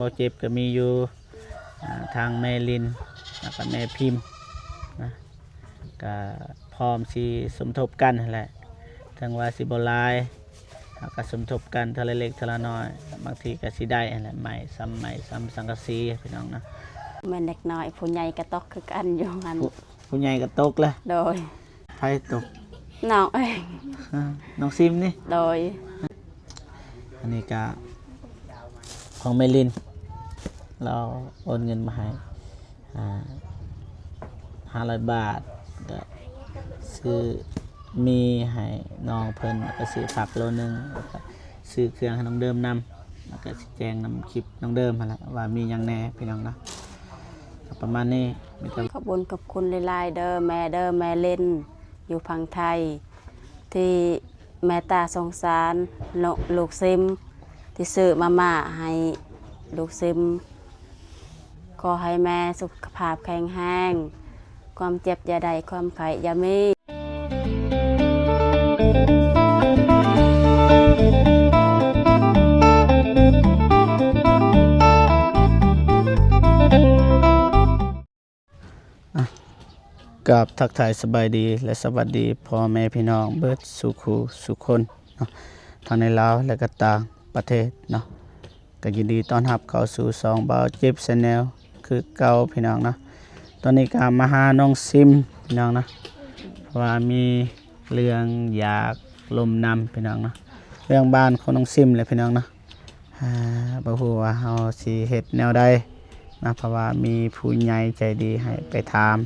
ບໍ່ເຈັບກໍມີຢູ່ ອ່າ ທາງແມ່ລິນ ແລ້ວກໍແມ່ພິມນະ ກໍພ້ອມຊິສົມທົບກັນຫັ້ນແຫຼະ ເຖິງວ່າຊິບໍ່ຫຼາຍ ເຮົາກໍສົມທົບກັນເທື່ອລະເລັກເທື່ອລະນ້ອຍ ບາງທີກໍຊິໄດ້ຫັ້ນແຫຼະ ໄມ້ຊຳໄມ້ຊຳສັງກະສີ ພີ່ນ້ອງນະ. ແມ່ນເດັກນ້ອຍ ຜູ້ໃຫຍ່ກໍຕົກຄືກັນຢູ່ຫັ້ນ ຜູ້ ຜູ້ໃຫຍ່ກໍຕົກແຫຼະ. ໂດຍ. ໃຜຕົກ? ນ້ອງເອງ. ເອີ ນ້ອງຊິມນີ້? ໂດຍ. ອັນນີ້ກະຂອງແມ່ລິນ ລາວໂອນເງິນມາໃຫ້ ອ່າ ຫ້າຮ້ອຍບາດ ກະຊື້ໝີ່ໃຫ້ນ້ອງເພິ່ນ ແລ້ວກະຊື້ຜັກໂລໜຶ່ງ ແລ້ວກະຊື້ເຄື່ອງໃຫ້ນ້ອງເດີມນຳ ແລ້ວກະຊິແຈ້ງນຳຄລິບນ້ອງເດີມຫັ້ນແຫຼະ ວ່າມີຫຍັງແດ່ ພີ່ນ້ອງເນາະ. ປະມານນີ້ ມີແຕ່ ຂອບຄຸນ ຂອບຄຸນຫຼາຍໆເດີ ແມ່ເດີ ແມ່ລິນ ຢູ່ຝັ່ງໄທ ທີ່ເມດຕາສົງສານເນາະ ລູກຊິມ ທີ່ຊື້ມາມ່າໃຫ້ລູກຊິມ. ຂໍໃຫ້ແມ່ສຸຂະພາບແຂງແຮງ ຄວາມເຈັບຢ່າໄດ້ ຄວາມໄຂ້ຢ່າມີ. ກາບທັກທາຍສະບາຍດີ ແລະ ສະຫວັດດີພໍ່ແມ່ພີ່ນ້ອງເບິດສູ່ຄູ່ສູ່ຄົນເນາະ ທັງໃນລາວ ແລະ ກໍຕ່າງປະເທດເນາະ. ກໍຍິນດີຕ້ອນຮັບເຂົ້າສູ່ຊ່ອງບ່າວເຈັບ Channel ຄືເກົ່າ ພີ່ນ້ອງເນາະ. ຕອນນີ້ກໍມາຫານ້ອງຊິມ ພີ່ນ້ອງເນາະ ເພາະວ່າມີເລື່ອງຢາກລົມນຳ ພີ່ນ້ອງເນາະ ເລື່ອງບ້ານຂອງນ້ອງຊິມແຫຼະ ພີ່ນ້ອງເນາະ. ອ່າ ບໍ່ຮູ້ວ່າເຮົາຊິເຮັດແນວໃດນະ ເພາະວ່າມີຜູ້ໃຫຍ່ໃຈດີໃຫ້ໄປຖາມ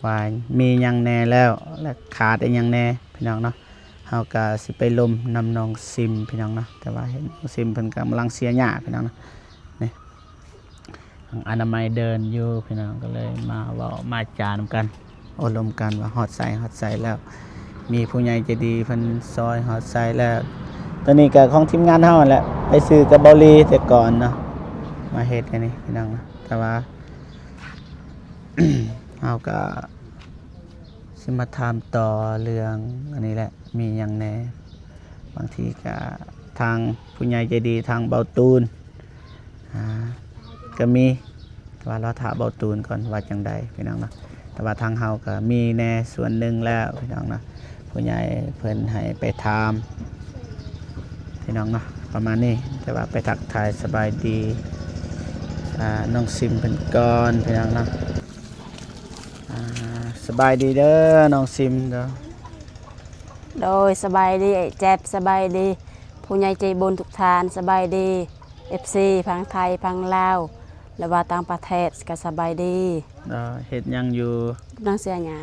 ວ່າມີຫຍັງແດ່ແລ້ວ ແລະ ຂາດອີ່ຫຍັງແດ່ ພີ່ນ້ອງເນາະ. ເຮົາກະຊິໄປລົມນຳນ້ອງຊິມ ພີ່ນ້ອງເນາະ ແຕ່ວ່າເຫັນນ້ອງຊິມເພິ່ນກຳລັງເສຍຫຍ້າ ພີ່ນ້ອງເນາະ. ນີ້ ທາງອະນາໄມເດີນຢູ່ ພີ່ນ້ອງ ກໍເລີຍມາເວົ້າມາຈານຳກັນ ໂອ້ລົມກັນວ່າຮອດໃສ ຮອດໃສແລ້ວ ມີຜູ້ໃຫຍ່ໃຈດີເພິ່ນຊ່ອຍຮອດໃສແລ້ວ. ໂຕນີ້ກໍຂອງທີມງານເຮົາຫັ້ນແຫຼະ ໄປຊື້ກັບເບົາຫຼີແຕ່ກ່ອນເນາະ ມາເຮັດອັນນີ້ ພີ່ນ້ອງເນາະ. ແຕ່ວ່າເຮົາກໍຊິມາຖາມຕໍ່ເລື່ອງອັນນີ້ແຫຼະ ມີຫຍັງແດ່ ບາງທີກໍທາງຜູ້ໃຫຍ່ໃຈດີ ທາງເບົາຕູນ ອ່າ ກໍມີ ແຕ່ວ່າລໍຖ້າເບົາຕູນກ່ອນວ່າຈັ່ງໃດ ພີ່ນ້ອງເນາະ. ແຕ່ວ່າທາງເຮົາກໍມີແດ່ສ່ວນໜຶ່ງແລ້ວ ພີ່ນ້ອງເນາະ ຜູ້ໃຫຍ່ເພິ່ນໃຫ້ໄປຖາມ ພີ່ນ້ອງເນາະ ປະມານນີ້. ແຕ່ວ່າໄປທັກທາຍສະບາຍດີ ອ່າ ນ້ອງຊິມເພິ່ນກ່ອນ ພີ່ນ້ອງເນາະ. ອ່າ ສະບາຍດີເດີນ້ອງຊິມເດີ. ໂດຍ ສະບາຍດີອ້າຍແຈັບ ສະບາຍດີຜູ້ໃຫຍ່ໃຈບຸນທຸກທ່ານ ສະບາຍດີເອັຟຊີຝັ່ງໄທຝັ່ງລາວ ແລະວ່າຕ່າງປະເທດກໍສະບາຍດີ. ເອີ ເຮັດຫຍັງຢູ່? ກຳລັງເສຍຫຍ້າ.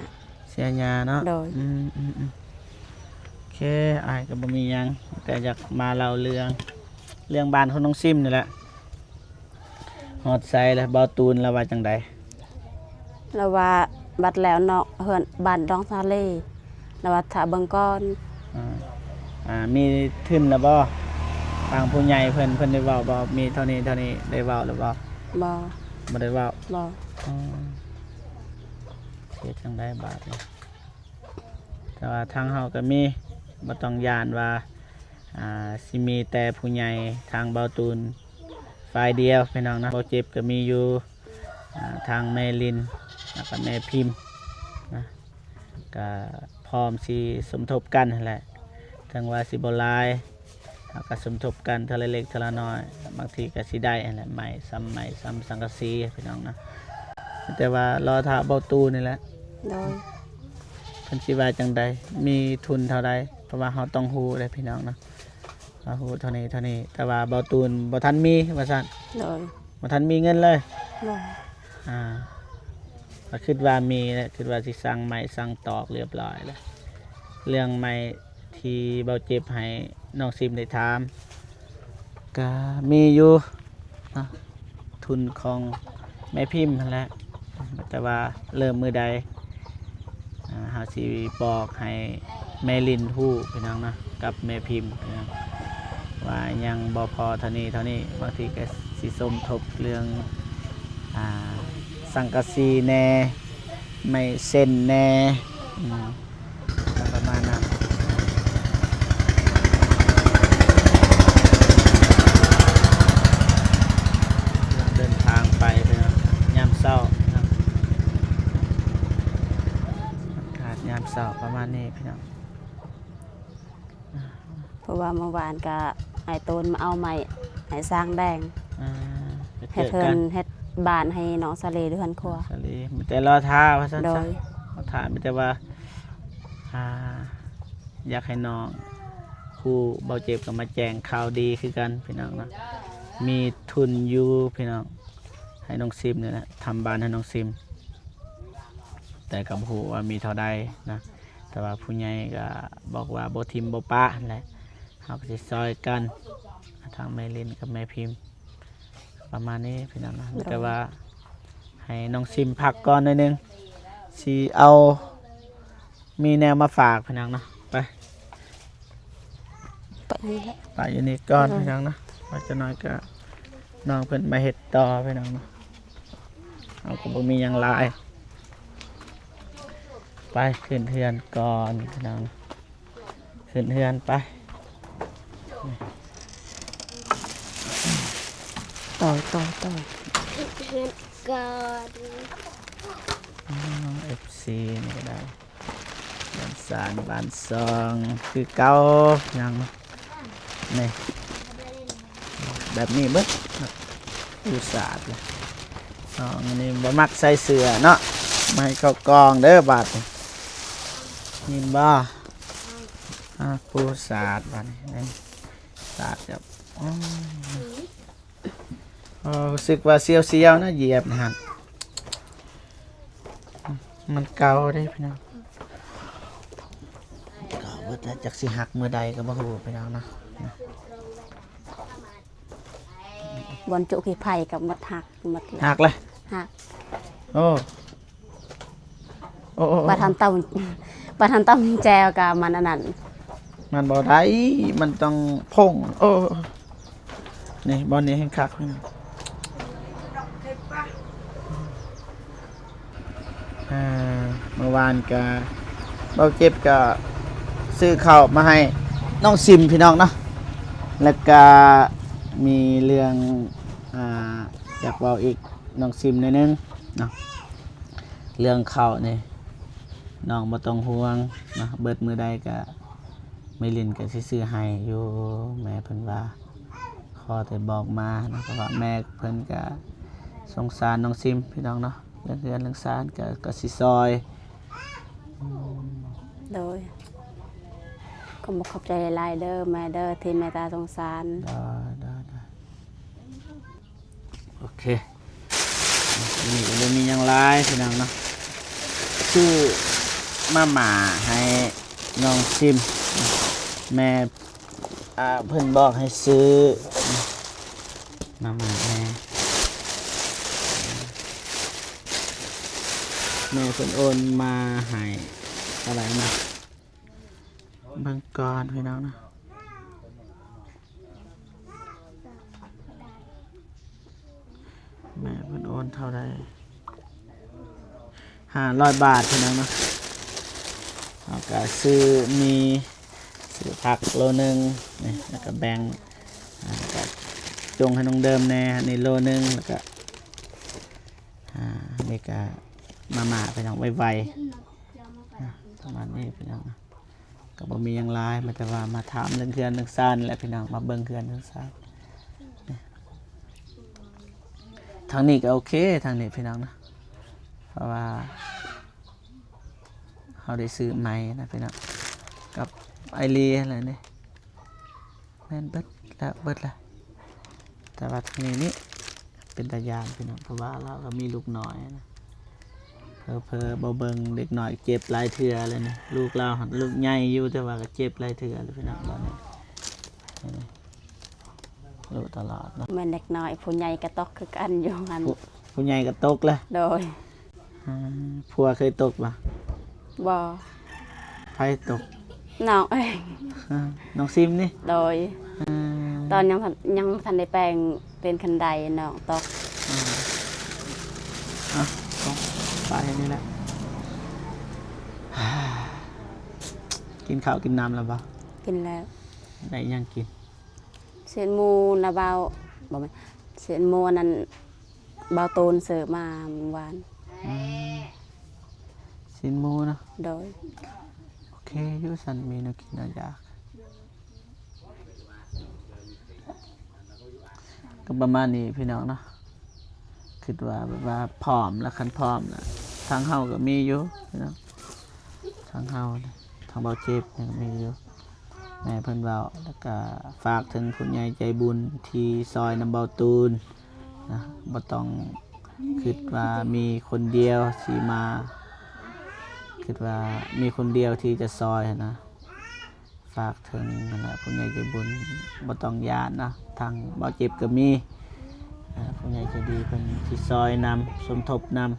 ເສຍຫຍ້າເນາະ. ໂດຍ. ອືມໆໆ ໂອເຄ ອ້າຍກໍບໍ່ມີຫຍັງ ແຕ່ຢາກມາເລົ່າເລື່ອງ ເລື່ອງບ້ານຂອງນ້ອງຊິມນີ້ແຫຼະ. ຮອດໃສແລ້ວ? ເບົາຕູນລາວວ່າຈັ່ງໃດ? ລາວວ່າບັດແລ້ວເນາະ ເຮືອນບ້ານດອງສາລີ ລາວວ່າຖ້າເບິ່ງກ່ອນ. ອ່າ ອ່າ ມີທຶນແລ້ວບໍ່? ທາງຜູ້ໃຫຍ່ເພິ່ນ ເພິ່ນໄດ້ເວົ້າບໍ່? ມີເທົ່ານີ້ເທົ່ານີ້ ໄດ້ເວົ້າແລ້ວບໍ່? ບໍ່. ບໍ່ໄດ້ເວົ້າ? ບໍ່. ອໍ ເຮັດຈັ່ງໃດບາດນີ້? ແຕ່ວ່າທາງເຮົາກໍມີ ບໍ່ຕ້ອງຢ້ານວ່າ ອ່າ ຊິມີແຕ່ຜູ້ໃຫຍ່ທາງເບົາຕູນຝ່າຍດຽວ ພີ່ນ້ອງເນາະ. ເບົາເຈັບກໍມີຢູ່ ອ່າ ທາງແມ່ລິນ ແລ້ວກໍແມ່ພິມນະ ກໍພ້ອມຊິສົມທົບກັນຫັ້ນແຫຼະ ເຖິງວ່າຊິບໍ່ຫຼາຍ ເຮົາກໍສົມທົບກັນເທື່ອລະເລັກເທື່ອລະນ້ອຍ ບາງທີກໍຊິໄດ້ຫັ້ນແຫຼະ ໄມ້ຊຳໄມ້ຊຳສັງກະສີ ພີ່ນ້ອງນະ. ແຕ່ວ່າລໍຖ້າເບົາຕູນນີ້ແຫຼະ. ໂດຍ. ເພິ່ນຊິວ່າຈັ່ງໃດ ມີທຶນເທົ່າໃດ ເພາະວ່າເຮົາຕ້ອງຮູ້ເດ້ ພີ່ນ້ອງເນາະ ເຮົາຮູ້ເທົ່ານີ້ເທົ່ານີ້ ແຕ່ວ່າເບົາຕູນບໍ່ທັນມີວ່າຊັ້ນ. ໂດຍ. ບໍ່ທັນມີເງິນເລີຍ. ໂດຍ. ອ່າ ກໍຄິດວ່າມີແຫຼະ ຄິດວ່າຊິສັ່ງໄມ້ສັ່ງຕອກລຽບລ້ອຍແລ້ວ ເລື່ອງໄມ້ ທີ່ເບົາເຈັບໃຫ້ນ້ອງຊິມໄດ້ຖາມ ກະມີຢູ່ເນາະ ທຶນຂອງແມ່ພິມຫັ້ນແຫຼະ ແຕ່ວ່າເລີ່ມມື້ໃດ ອ່າ ເຮົາຊິບອກໃຫ້ແມ່ລິນຮູ້ ພີ່ນ້ອງເນາະ ກັບແມ່ພິມ ພີ່ນ້ອງ ວ່າຍັງບໍ່ພໍເທົ່ານີ້ເທົ່ານີ້ ບາງທີກະຊິສົມທົບເລື່ອງ ອ່າ ສັງກະສີແດ່ ໄມ້ເສັ້ນແດ່ ອືມ ປະມານນັ້ນ. ໄປພີ່ນ້ອງ ຍາມເຊົ້າເນາະ ອາກາດຍາມເຊົ້າປະມານນີ້ພີ່ນ້ອງ. ເພາະວ່າເມື່ອວານກະອ້າຍໂຕນມາເອົາໄມ້ໃຫ້ຊ່າງແດງ ອ່າ ເຮັດເຮືອນເຮັດບ້ານໃຫ້ນ້ອງສາລີ ເຮືອນຄົວ ສາລີ ມີແຕ່ລໍຖ້າວ່າຊັ້ນຊະ ໂດຍ ລໍຖ້າ ມີແຕ່ວ່າ ອ່າ ຢາກໃຫ້ນ້ອງຄູ່ເບົາເຈັບກໍມາແຈ້ງຂ່າວດີຄືກັນພີ່ນ້ອງເນາະ ມີທຶນຢູ່ພີ່ນ້ອງ ໃຫ້ນ້ອງຊິມນີ້ແຫຼະ ທຳບ້ານໃຫ້ນ້ອງຊິມ ແຕ່ກໍບໍ່ຮູ້ວ່າມີເທົ່າໃດນະ ແຕ່ວ່າຜູ້ໃຫຍ່ກໍບອກວ່າບໍ່ຖິ້ມບໍ່ປະຫັ້ນແຫຼະ ເຮົາກໍຊິຊ່ອຍກັນ ທາງແມ່ລິນກັບແມ່ພິມ ປະມານນີ້ພີ່ນ້ອງເນາະ ໂດຍ ແຕ່ວ່າໃຫ້ນ້ອງຊິມພັກກ່ອນໜ້ອຍໜຶ່ງ ຊິເອົາ ມີແນວມາຝາກພີ່ນ້ອງເນາະ ໄປ ໄປນີ້ແຫຼະ ໄປຢູ່ນີ້ກ່ອນ ໂດຍ ພີ່ນ້ອງເນາະ ວ່າຈັກໜ້ອຍກໍນ້ອງເພິ່ນມາເຮັດຕໍ່ພີ່ນ້ອງເນາະ ເຮົາກໍບໍ່ມີຫຍັງຫຼາຍ ໄປຂຶ້ນເຮືອນກ່ອນພີ່ນ້ອງ ຂຶ້ນເຮືອນໄປ ຕໍ່ ຕໍ່ ຕໍ່ ເຮືອນກ່ອນ ອໍ ເອັຟຊີ ນີ້ກໍໄດ້. ບ້ານຊານບ້ານຊ່ອງຄືເກົ່າ ຫຍັງນີ້ ແບບນີ້ເບິດ ຢູ່ສາດລະ ນ້ອງອັນນີ້ບໍ່ມັກໃສ່ເສື້ອເນາະ ໃຫ້ເຂົ້າກ່ອງເດີບາດນີ້ ຍິນບໍ່? ອາ ປູສາດບາດນີ້ ສາດກັບ ອືມ ເອີ ຮູ້ສຶກວ່າສຽວໆນະ ຢຽບຫັ້ນ ມັນເກົ່າເດ້ພີ່ນ້ອງ ເກົ່າເບິດແລ້ວ ຈັກຊິຫັກມື້ໃດກໍບໍ່ຮູ້ພີ່ນ້ອງເນາະ ບ່ອນຈຸຂີ້ໄພກໍໝົດ ຫັກໝົດແລ້ວ ຫັກເລີຍ ຫັກ ໂອ້. ໂອ້ ໂອ້ ໂອ້ ປາທັນເຕົ້າ ປາທັນເຕົ້າແຈ່ວກະມັນອັນນັ້ນ ມັນບໍ່ໄດ້ ມັນຕ້ອງພົງ ໂອ້ ນີ້ບ່ອນນີ້ແຮງຄັກ ເອີ ເມື່ອວານກະ ເບົາເຈັບກະຊື້ເຂົ້າມາໃຫ້ນ້ອງຊິມພີ່ນ້ອງເນາະ ແລ້ວກະມີເລື່ອງ ອ່າ ຢາກເວົ້າອີກ ນ້ອງຊິມໜ້ອຍໜຶ່ງເນາະ ເລື່ອງເຂົ້ານີ້ ນ້ອງບໍ່ຕ້ອງຫ່ວງເນາະ ເບິດມື້ໃດກະ ແມ່ລິນກະຊິຊື້ໃຫ້ຢູ່ ແມ່ເພິ່ນວ່າ ຂໍແຕ່ບອກມາເນາະ ເພາະວ່າແມ່ເພິ່ນກະສົງສານນ້ອງຊິມພີ່ນ້ອງເນາະ ເລື່ອງເຮືອນເລື່ອງຊານກະ ກະຊິຊ່ອຍ ອືມ ໂດຍ ຂໍຂອບໃຈຫຼາຍໆເດີແມ່ເດີ ທີ່ເມດຕາສົງສານ ໂດຍ ໂດຍ ໂດຍ. ໂອເຄ ມື້ນີ້ກໍບໍ່ມີຫຍັງຫຼາຍພີ່ນ້ອງເນາະ ຊື້ມາມ່າໃຫ້ນ້ອງຊິມ ແມ່ ອ່າ ເພິ່ນບອກໃຫ້ຊື້ມາມ່າແດ່ ແມ່ເພິ່ນໂອນມາໃຫ້ເທົ່າໃດນະ? ເບິ່ງກ່ອນພີ່ນ້ອງເນາະ ແມ່ເພິ່ນໂອນເທົ່າໃດ? ຫ້າຮ້ອຍບາດພີ່ນ້ອງເນາະ ເຮົາກະຊື້ໝີ່ ຊື້ຜັກໂລໜຶ່ງນີ້ ແລ້ວກະແບ່ງ ອ່າ ກະຈົ່ງໃຫ້ນ້ອງເດີມແດ່ ອັນນີ້ໂລໜຶ່ງ ແລ້ວກະ ອ່າ ນີ້ກະມາມ່າພີ່ນ້ອງ ໄວໆ ປະມານນີ້ພີ່ນ້ອງ ກໍບໍ່ມີຫຍັງຫຼາຍ ມີແຕ່ວ່າມາຖາມເລື່ອງເຮືອນເລື່ອງຊານແຫຼະພີ່ນ້ອງ ມາເບິ່ງເຮືອນເຮືອນຊານ ທາງນີ້ກໍໂອເຄ ທາງນີ້ພີ່ນ້ອງເນາະ ເພາະວ່າເຮົາໄດ້ຊື້ໃໝ່ນະພີ່ນ້ອງ ກັບອ້າຍລີຫັ້ນແຫຼະນີ້ ແມ່ນເບິດແລ້ວ ເບິດແລ້ວ ແຕ່ວ່າທາງນີ້ນີ້ ເປັນຕາຢ້ານພີ່ນ້ອງ ເພາະວ່າລາວກໍມີລູກນ້ອຍນະ ເຜີໆບໍ່ເບິ່ງເດັກນ້ອຍເຈັບຫຼາຍເທື່ອແລ້ວນີ້ ລູກລາວຫັ້ນລູກໃຫຍ່ຢູ່ ແຕ່ວ່າກໍເຈັບຫຼາຍເທື່ອແລ້ວພີ່ນ້ອງ ບາດນີ້ ນີ້ ລຸຕະຫຼອດເນາະ ແມ່ນເດັກນ້ອຍ ຜູ້ໃຫຍ່ກໍຕົກຄືກັນຢູ່ຫັ້ນ ຜູ້ ຜູ້ໃຫຍ່ກໍຕົກແລ້ວ ໂດຍ. ອ່າ ຜົວເຄີຍຕົກບໍ່? ບໍ່. ໃຜຕົກ? ນ້ອງເອງ. ອ່າ ນ້ອງຊິມນີ້? ໂດຍ. ອ່າ ຕອນຍັງ ຍັງບໍ່ທັນໄດ້ແປງເປັນຄັນໄດ ນ້ອງຕົກ. ອ່າ ເອົາ ໄປນີ້ແຫຼະ. ກິນເຂົ້າກິນນ້ຳແລ້ວບໍ່? ກິນແລ້ວ. ໄດ້ຫຍັງກິນ? ຊີ້ນໝູນະເບົາ ບໍ່ແມ່ນ ຊີ້ນໝູອັນນັ້ນ ບ່າວຕູນຊື້ມາມື້ວານ. ອືມ ຊີ້ນໝູເນາະ. ໂດຍ. ໂອເຄຢູ່ຊັ້ນ ມີແນວກິນແນວຢາກ. ກໍປະມານນີ້ພີ່ນ້ອງເນາະ. ຄິດວ່າແບບວ່າພ້ອມລະ ຄັນພ້ອມລະ ທາງເຮົາກໍມີຢູ່ພີ່ນ້ອງ. ທາງເຮົາ ທາງເບົາເຈັບນີ້ມີຢູ່ ແມ່ເພິ່ນເວົ້າ. ແລ້ວກະຝາກເຖິງຜູ້ໃຫຍ່ໃຈບຸນທີ່ຊ່ອຍນຳເບົາຕູນນະ ບໍ່ຕ້ອງຄິດວ່າມີຄົນດຽວທີ່ມາ ຄິດວ່າມີຄົນດຽວທີ່ຈະຊ່ອຍຫັ້ນນະ. ຝາກເຖິງຫັ້ນແຫຼະ ຜູ້ໃຫຍ່ໃຈບຸນ ບໍ່ຕ້ອງຢ້ານເນາະ. ທາງເບົາເຈັບກໍມີ ເອີ ຜູ້ໃຫຍ່ໃຈດີເພິ່ນຊິຊ່ອຍນຳ ສົມທົບນຳ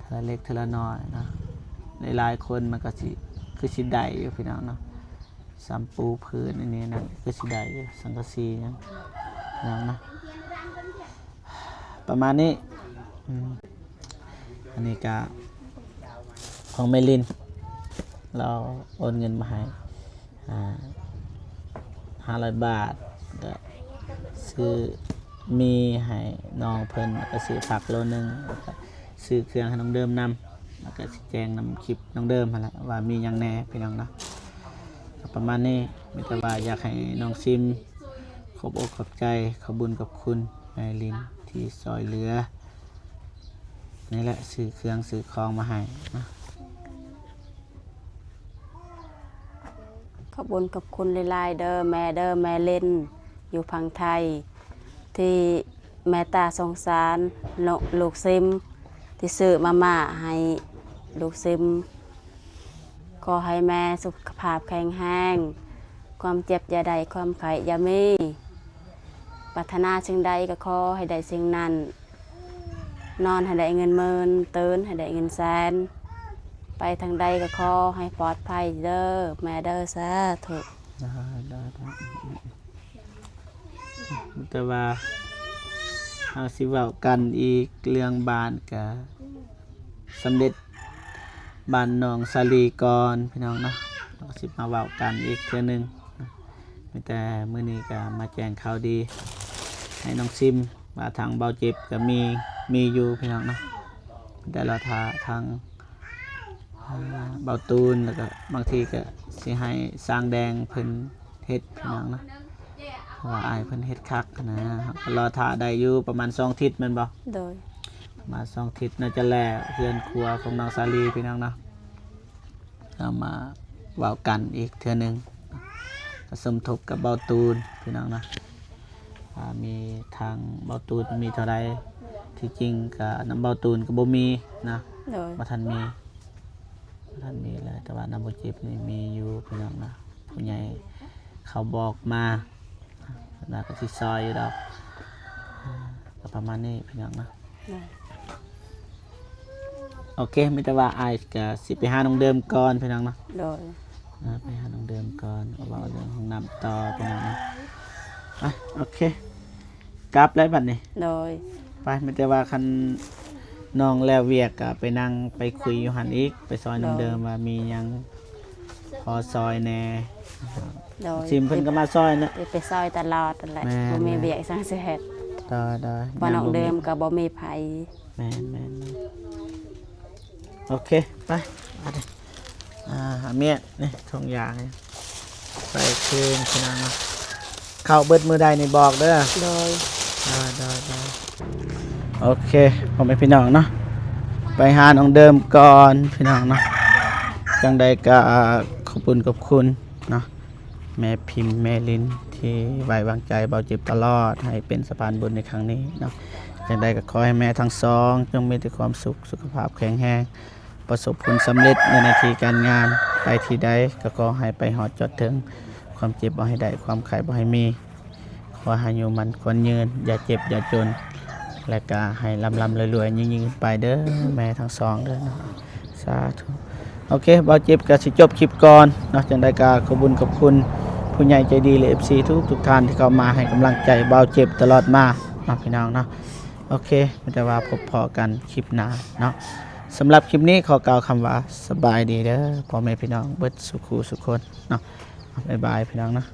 ເທື່ອເລັກເທື່ອລະນ້ອຍເນາະ. ຫຼາຍໆຄົນມັນກໍຊິ ຄືຊິໄດ້ຢູ່ພີ່ນ້ອງເນາະ. ຊຳປູພື້ນອັນນີ້ນັ້ນ ຄືຊິໄດ້ຢູ່ ສັງກະສີຫຍັງພີ່ນ້ອງເນາະ. ປະມານນີ້. ອືມ ອັນນີ້ກະຂອງແມ່ລິນ ລາວໂອນເງິນມາໃຫ້ ອ່າ ຫ້າຮ້ອຍບາດ ກະຊື້ໝີ່ໃຫ້ນ້ອງເພິ່ນ ກະຊື້ຜັກໂລໜຶ່ງ ກະຊື້ເຄື່ອງໃຫ້ນ້ອງເດີມນຳ ກະຊິແຈ້ງນຳຄລິບນ້ອງເດີມຫັ້ນແຫຼະ ວ່າມີຫຍັງແດ່ພີ່ນ້ອງເນາະ. ກະປະມານນີ້ ມີແຕ່ວ່າຢາກໃຫ້ນ້ອງຊິມ ຂອບອົກຂອບໃຈ ຂອບບຸນຂອບຄຸນແມ່ລິນທີ່ຊ່ອຍເຫຼືອ ນີ້ແຫຼະ ຊື້ເຄື່ອງຊື້ຂອງມາໃຫ້ນະ. ຂອບບຸນຂອບຄຸນຫຼາຍໆເດີແມ່ເດີ ແມ່ລິນຢູ່ຝັ່ງໄທ ທີ່ເມດຕາສົງສານລູກຊິມ ທີ່ຊື້ມາມ່າໃຫ້ລູກຊິມ. ຂໍໃຫ້ແມ່ສຸຂະພາບແຂງແຮງ ຄວາມເຈັບຢ່າໄດ້ ຄວາມໄຂ້ຢ່າມີ ປາດຖະໜາສິ່ງໃດກໍຂໍໃຫ້ໄດ້ສິ່ງນັ້ນ ນອນໃຫ້ໄດ້ເງິນໝື່ນ ຕື່ນໃຫ້ໄດ້ເງິນແສນ ໄປທາງໃດກໍຂໍໃຫ້ປອດໄພເດີແມ່ເດີ ສາທຸ. ໄດ້ ໄດ້ ໄດ້. ແຕ່ວ່າເຮົາຊິເວົ້າກັນອີກເລື່ອງບ້ານກະສຳເລັດ ບ້ານໜອງສາລີກ່ອນພີ່ນ້ອງເນາະ. ເຮົາຊິມາເວົ້າກັນອີກເທື່ອໜຶ່ງ. ມີແຕ່ມື້ນີ້ກະມາແຈ້ງຂ່າວດີໃຫ້ນ້ອງຊິມວ່າທາງເບົາເຈັບກະມີ ມີຢູ່ພີ່ນ້ອງເນາະ. ແຕ່ລະຖ້າທາງ ອ່າ ເບົາຕູນ ແລ້ວກະບາງທີກະຊິໃຫ້ຊ່າງແດງເພິ່ນເຮັດພີ່ນ້ອງເນາະ ເພາະວ່າອ້າຍເພິ່ນເຮັດຄັກຫັ້ນນະ. ເຮົາກໍລໍຖ້າໄດ້ຢູ່ປະມານສອງທິດແມ່ນບໍ່? ໂດຍ. ປະມານສອງທິດໜ້າຈະແລ້ວເຮືອນຄົວຂອງນ້ອງສາລີພີ່ນ້ອງເນາະ. ເຮົາມາເວົ້າກັນອີກເທື່ອໜຶ່ງ ກະສົມທົບກັບເບົາຕູນພີ່ນ້ອງເນາະ. ອ່າ ມີທາງເບົາຕູນມີເທົ່າໃດ ທີ່ຈິງກະນຳເບົາຕູນກະບໍ່ມີນະ. ໂດຍ. ບໍ່ທັນມີ ບໍ່ທັນມີເລີຍ ແຕ່ວ່ານຳບໍ່ເຈັບນີ້ມີຢູ່ພີ່ນ້ອງນະ. ຜູ້ໃຫຍ່ເຂົາບອກມາ ເພິ່ນວ່າກະຊິຊ່ອຍຢູ່ດອກ. ອ່າ ກະປະມານນີ້ພີ່ນ້ອງນະ. ໂດຍ. ໂອເຄ ມີແຕ່ວ່າອ້າຍກະຊິໄປຫານ້ອງເດີມກ່ອນພີ່ນ້ອງເນາະ. ໂດຍ. ອ່າ ໄປຫານ້ອງເດີມກ່ອນ ເວົ້າເລື່ອງຫ້ອງນ້ຳຕໍ່ພີ່ນ້ອງເນາະ. ອ່ະ ໂອເຄ ກັບແລ້ວບັດນີ້. ໂດຍ. ໄປ ມີແຕ່ວ່າຄັນນ້ອງແລ້ວວຽກກະໄປນັ່ງໄປຄຸຍຢູ່ຫັ້ນອີກ ໄປຊ່ອຍນ້ອງເດີມວ່າມີຫຍັງພໍຊ່ອຍແດ່. ໂດຍ. ຊິມເພິ່ນກໍມາຊ່ອຍເນາະ. ໄປຊ່ອຍຕະຫຼອດຫັ້ນແຫຼະ. ແມ່ນ. ບໍ່ມີວຽກຫຍັງຊິເຮັດ. ໂດຍ ໂດຍ. ເພາະນ້ອງເດີມກໍບໍ່ມີໃຜ. ແມ່ນໆໆ. ໂອເຄ ໄປ ອ່າ ຫາເມຍນີ້ ຖົງຢາໃສ່ຄືນພີ່ນ້ອງເນາະ. ເຂົ້າເບິດມື້ໃດນີ້ບອກເດີ. ໂດຍ. ໂດຍ ໂດຍ ໂດຍ. ໂອເຄ ພໍ່ແມ່ພີ່ນ້ອງເນາະ ໄປຫານ້ອງເດີມກ່ອນພີ່ນ້ອງເນາະ. ຈັ່ງໃດກໍຂອບຄຸນ ຂອບຄຸນເນາະ ແມ່ພິມ ແມ່ລິນ ທີ່ໄວ້ວາງໃຈເບົາເຈັບຕະຫຼອດ ໃຫ້ເປັນສະພານບຸນໃນຄັ້ງນີ້ເນາະ. ຈັ່ງໃດກໍຂໍໃຫ້ແມ່ທັງສອງ ຈົ່ງມີແຕ່ຄວາມສຸກ ສຸຂະພາບແຂງແຮງ ປະສົບຜົນສຳເລັດໃນໜ້າທີ່ການງານ ໄປທີ່ໃດກໍຂໍໃຫ້ໄປຮອດຈອດເຖິງ. ຄວາມເຈັບບໍ່ໃຫ້ໄດ້ ຄວາມໄຂ້ບໍ່ໃຫ້ມີ ຂໍໃຫ້ອາຍຸໝັ້ນຂວັນຍືນ ຢ່າເຈັບຢ່າຈົນ ແລະກະໃຫ້ລ່ຳໆລວຍໆຍິ່ງໆຂຶ້ນໄປເດີແມ່ທັງສອງເດີເນາະ. ສາທຸ. ໂອເຄ ເບົາເຈັບກະຊິຈົບຄລິບກ່ອນເນາະ. ຈັ່ງໃດກະຂອບບຸນຂອບຄຸນຜູ້ໃຫຍ່ໃຈດີ ແລະ ເອັຟຊີ ທຸກໆທ່ານທີ່ເຂົ້າມາໃຫ້ກຳລັງໃຈເບົາເຈັບຕະຫຼອດມາເນາະ ພີ່ນ້ອງເນາະ. ໂອເຄ ມີແຕ່ວ່າພົບພໍ້ກັນຄລິບໜ້າເນາະ. ສຳລັບຄລິບນີ້ຂໍກ່າວຄຳວ່າ ສະບາຍດີເດີພໍ່ແມ່ພີ່ນ້ອງເບິດສູ່ຄູ່ສູ່ຄົນເນາະ. ບາຍບາຍ ພີ່ນ້ອງເນາະ.